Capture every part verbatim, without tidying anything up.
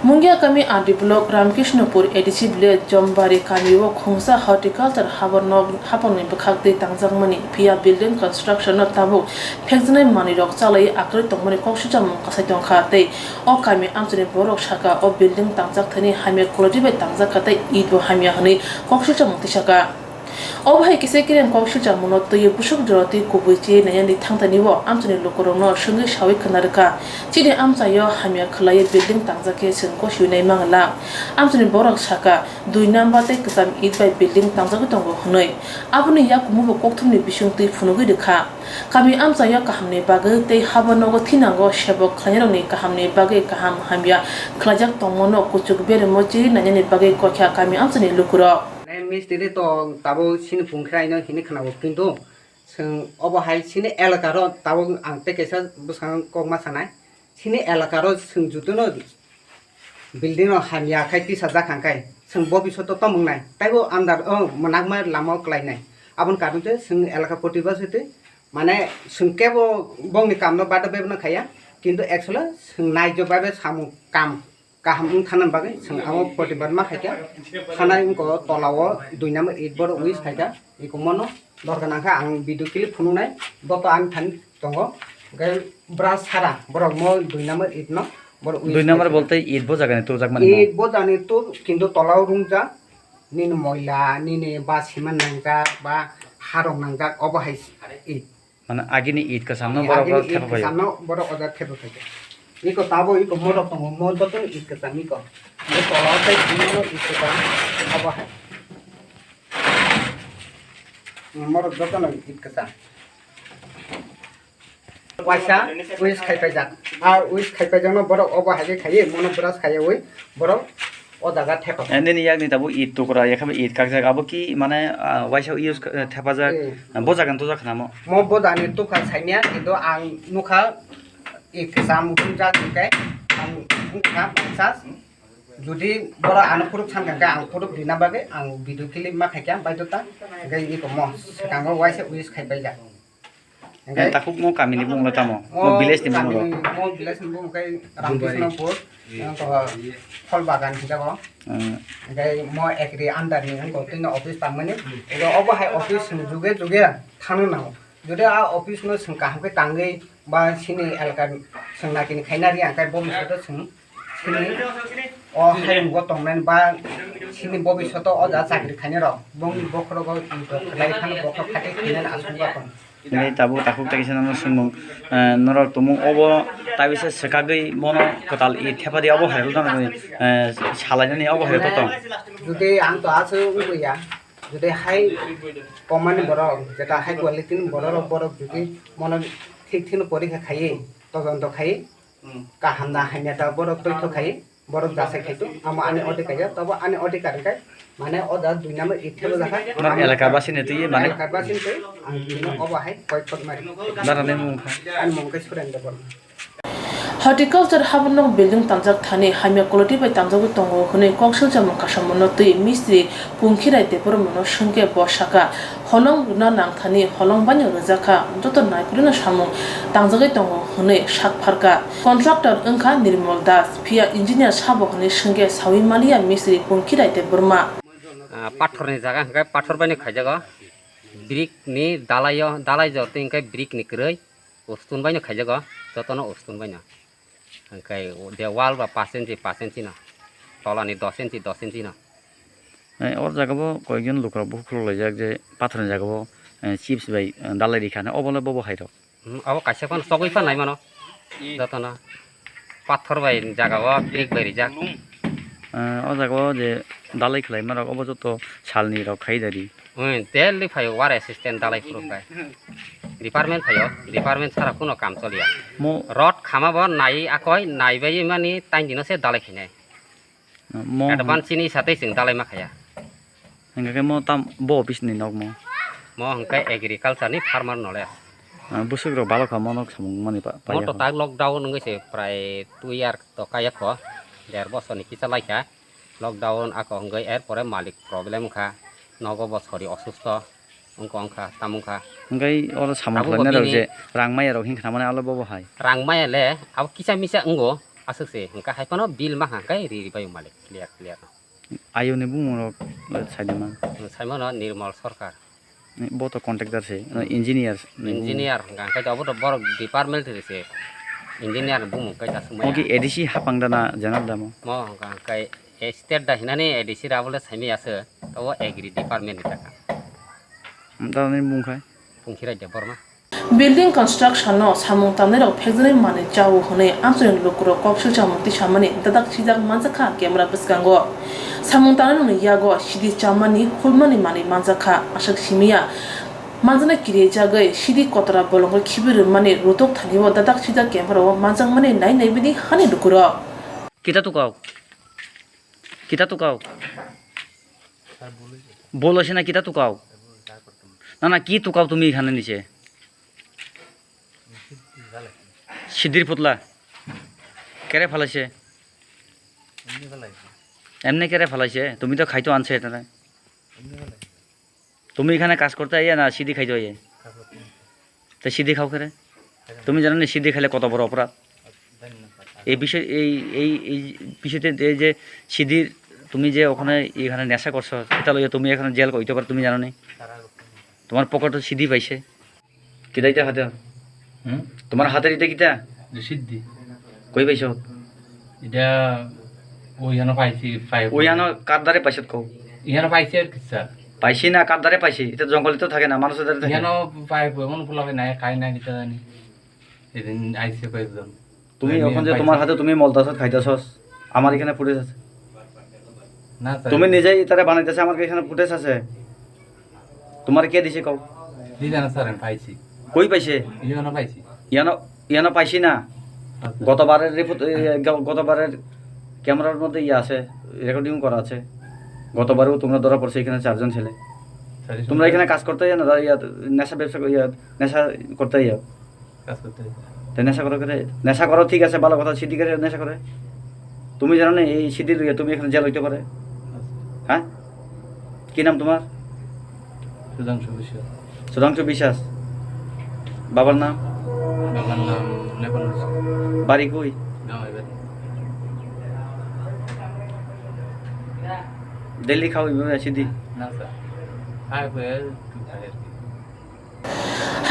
Mungia kami R D block Ramkrishnopur A D C village Jombari kamio khungsa horticulture haborno haborni bwkhak twi tangjakmani, phiya building construction no tabuk phekjaknai manwirok chalai akwrwi tongmani kok swijamung kasai tongkha tei o kami amchaini borok saka o building tangjak thani hamya quality bai tangjak kha tei it bo hamya hwnwi kok swijamung tisaka. Obo hai kisa kereng kok swijamungno twiwi busuk jora twi kubui chiwi nainani thangtani o amchaini lukurokno swngwi sawi khna rwkha. Chini amchaio hamya khwlaiwi building tangjak khe chwng gosiwi nai mangla. Amchaini borok saka, dui number tei kwcham it bai building tangjagwi tongo hwnwi. Aboni yakumu bo kokthumni bising twi phunugwi rwkha. Kami amchaio kahamni bagwi tei habo nogo thinango sebok khlainairokni kahamni bagwi kaham hamya khwlaijak tongmano kuchuk beremo chiwi nainani bagwi kokya kami amchaini lukurok. Nai mistiri to tabuk chini pungkhraino hini khwnao, kintu chwng obo hai chini elakaro tabuk ang tei kaisa bwskango kok ma sanai. Chini elakaro chwng jotono building rok hamya khai tisajak hangkhai chwng bo bisoto tomung nai. Taibo andar o mwnakma lama o kwlainai. Aboni karon khe chwng elaka protibad se twi mane chwng kebo bongni kamno bada bebno khaiya. Kintu actually chwng naijo babe samung kam kaham wng thana bagwi chwng abo protibad ma khaikha. Thanai wngkha tola o dui number it borok wish khaikha. Iko mono dorkha nangkha ang video clip phunuknai, boto ani thani tongo. Hwnkhe bwrach sara borok mo dui number it no borok wish Dui number khaikha. Bolte it bo jagani tubjakmani mo? It bo jani tub, kintu tola o rungjak, nini moila, nini ba cement nangjak, ba harok nangjak, obo hai it. Mane agini it kwcham no borok Agini it thepa paio. Kwcham no borok oja thepa paio. Iko tabo iko morok tongo, mo joto it kwcham iko. Mo tola o tei bini no it kwcham abo hai. Morok joto no it kwcham. Waisa wish khai paijak. A wish khai paijak no borok obo hai khe khaiwi mono brush khaiwi borok o jaga thepa. Eh, nini yakni tabuk it tukra, yakhe bo it kakjak, abo ki mane, ah, waisa use kha-, eh, thepajak, eh, bo jaga ni tubjak khna mo? Mo bo jaga ni tubkha sainya, kintu ang nukha it kwcham gungjak hwnkhe ang wngkha mangsa. Jodi borok ano proof sankha hwnkhe ang proof rina bagwi ang video clip ma khaikha baidota, hwnkhe iko mo swkango waisa wish khai paijak. Eh, takhuk mo kami ni bumung le tamo? Mo village ni bumung rok? Mo village ni bumung khe Ramkrishnopur, Pholbagan hinjago. Hmm. Hwnkhe mo agri under ni wngkha tini office tangmani. Ego obo hai office chwng juge juge thangna nango. Jodi a office no chwng kaham khe tangwi ba chini elaka chwng nakini khaina ri, hwnkhe bo bisingo chwng Chini o hayung bo tongnai ba chini bobishoto o jaga chakri khainai rok bongni bokhorogo ito khlai phano bokhorok khatai khainani asukjak tong. Hwnwi tabuk takhuk tei kisa nono swngmung, eh, norok tumung obo tabisa swkagwi bono kwtal i thepa di obo hai rwkha nangwi, eh, salainani obo hai rwkha tong. Jodi ang to aswk wngwi ya, jodi hai komani borok, jeta hai quality ni borok rok borok jodi mono thik thik no porikha khaiwi, todonto khaiwi, kaham na hamya ta borok toitho khai, borok jasai khai tu, amo ani odhikar ya, tobo ani odhikar hwnkhe, mane o da dui number it thebo jakha. Norok elaka basi ni twi mane? Elaka basi ni twi, ang bini obo hai koi thok mari. Dara ni mung kha? Ani mung khe Surendra Borma. Horticulture habornok building tangjak thani hamya quality bai tangjagwi tongo hwnwi kok silchamo kasamunno twi mistri Pungkhirai Debbarmano swngkhe bo sakha, holong rwna nangthani holong baino rwjakha, joto naikolino samung tangjagwi tongo hwnwi sak pharkha. Contractor wngkha Nirmol Das, phiya engineer sabo hwnwi swngkhe sawi maliya mistri Pungkhirai Debbarma. Ah, pathorni jaga hwnkhe pathor baino khaijago, brick ni dalaio, dalai jor twi hwnkhe brick ni kwrwi, o stone baino khaijago, jotono o stone baino. Hwnkhe de wall ba pash inchi, pash inchi no, tolani dos inchi, dos inchi no. Eh, o jaga bo koyekjon lukurok bukhuk khuluk laijak je pathorni jaga o, eh, chips bai, eh, dalai rikha hinwi, obo le bobo hai rok? Hmm, abo kaisa phano chogwi pha nai mano. Jotono pathor bai jaga o brick bai rijak. Eh, o jaga o je dalai khlai ma rok obo joto salni rok khai dari. Hmm, daily phaio war assistant dalai phuru khai. Department phaio, department sara kuno kam choliya. Mo- Rod khama bo nai akoi, nai bai mani tain dino se dalai khainai. Mo- Advance ni satwi chwng dalai ma khaya. Hingkha khe mo tam bo office ni nok mo? Mo hingkhe agriculture ni farmer knowledge. Ah, bwswk rok balok kha mo nok samung mani pa- Mo paiya to kho. Tak lockdown wngwi se prai two year to kaya kho. Der bosor ni kisa lai kha. Lockdown ako hwngwi er pore malik problem wngkha. Nogo bo sori osusto wngkha wngkha tam wngkha. Hingkhe oro samung Abo khlainai rok bini je rang maya rok hinkha mani alo bobo hai. Rang maya le abo kisa misa wngo. Aswk se, hwnkha hai phano bill ma hwnkha khe ri ri bai malik clear clear no. Ayoni bumung rok saidi man. Saimano Nirmal Sarkar. Bo to contractor se, no, engineer se. Engineer hwnkha khe abo to borok department ri se. Engineer bumung khe ta sumaya. Mo ki A D C hapang da na general da mo? Mo hwnkha khe state da hinani A D C ra bole saimaya se. Tabo agri department ni taka. Amtani bumung khai? Pungkhirai Debbarma. Building construction no samung tangnai rok phekjaknai manwi chao hwnwi amchaini lukurok kok silchamo tisamani dadak sijak manjakha camera bwskango. Samung tangnai rokni yago sidi chamani hulmani manwi manjakha, aswk simiya manjaknai kirijagwi sidi kotora bolongwi khibi rwmani rutok thani o dadak sijak camera o manjakmani nai nai bini hani lukurok. Kita tukau. Kita tukau. Bolo se na kita tukau. Na na ki tukau tumi ekhane niche. Sidir putla. Kere phalaise. Emne kere phalaise. Tumi to khaito anse tare. Tumi ekhane kaj korte aiya na sidi khaito aiya. Te sidi khao kere. Tumi jano ni sidi khaile koto boro oporad. এই বিষয়, এই, এই, এই বিষয়তে এই যে সিদির, তুমি যে ওখানে, এখানে নেশা করছো, এটা লইয়া তুমি এখানে জেল হইতে পারো, তুমি জানো নি? তোমার পকেটে সিদি পাইছে। কিতা ইটা হাতে? হুম? তোমার হাতের ইটা কিতা? যে সিদ্ধি। কই পাইছো? এটা ওইখানে পাইছি, পাইপ। ওইখানে কার দ্বারে পাইছো কও? এখানে পাইছি আর কি, স্যার। পাইছি না, কার দ্বারে পাইছি? এটা জঙ্গলে তো থাকে না, মানুষের দ্বারে থাকে। এখানে পাইপ, এমন খোলা হয় না, খাই না, কিতা জানি। এদিন আইছে কয়েকজন। তুমি আমি এখন যে পাইছি। তোমার হাতে তুমি মলতাছস, খাইতাছস, আমার এখানে ফুটেজ আছে। না, স্যার। তুমি নিজেই তারা বানাইতেছে, আমার এখানে ফুটেজ আছে। তোমার কে দিছে কও? দিছে না, স্যার, আমি পাইছি। কই পাইছে? ইয়ানো পাইছি। ইয়ানো, ইয়ানো পাইছি না। আচ্ছা। গতবারের রিপোর্ট, এই, গ-, গতবারের ক্যামেরার মধ্যে ইয়ে আছে, রেকর্ডিং করা আছে। গতবারেও তোমরা ধরা পড়ছে এখানে চারজন ছেলে। স্যার, তোমরা এখানে কাজ করতে ইয়ে না, ইয়ে, নেশা ব্যবসা, ইয়ে, নেশা করতে ইয়ে। কাজ করতে হয়েছে। তো নেশা করো করে, নেশা করো ঠিক আছে, ভালো কথা, সিদ্দিকের নেশা করে। তুমি জানো না এই সিদ্দিক লইয়া তুমি এখানে জেল হইতে পারে? আচ্ছা। হ্যাঁ? কি নাম তোমার? সুধাংশু বিশ্বাস। সুধাংশু বিশ্বাস। বাবার নাম? বাবার নাম লেবন হোসেন। বাড়ি কই? গাঁওয়ে বাড়ি। ডেইলি খাও এইভাবে সিদ্ধি? না, স্যার। খাই হয়ে একটু খাই আর কি।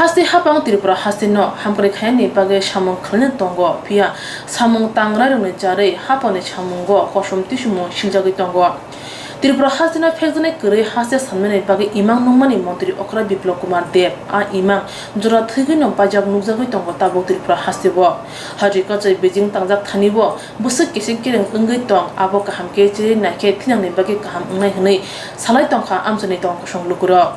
Haste hapang Tripura haste no hamkrai khainani bagwi samung khlaina tongo, phiya samung tangrai rokni jarwi hapangni samungo kosom tisumung siljagwi tongo. Tripura haste no phekjaknai kwrwi haste sanmani bagwi imang nungmani montri okra Biplab Kumar Deb a imang jora thwigwi no baijak nukjagwi tongo tabuk Tripura haste o. Hajwi kwchwi bijing tangjak thani bo bwswk kiching kereng wngwi tong, abo kaham khe chiri naikhe thinangni bagwi kaham wngnai hwnwi salai tongkha amchaini tong kosong lukurok.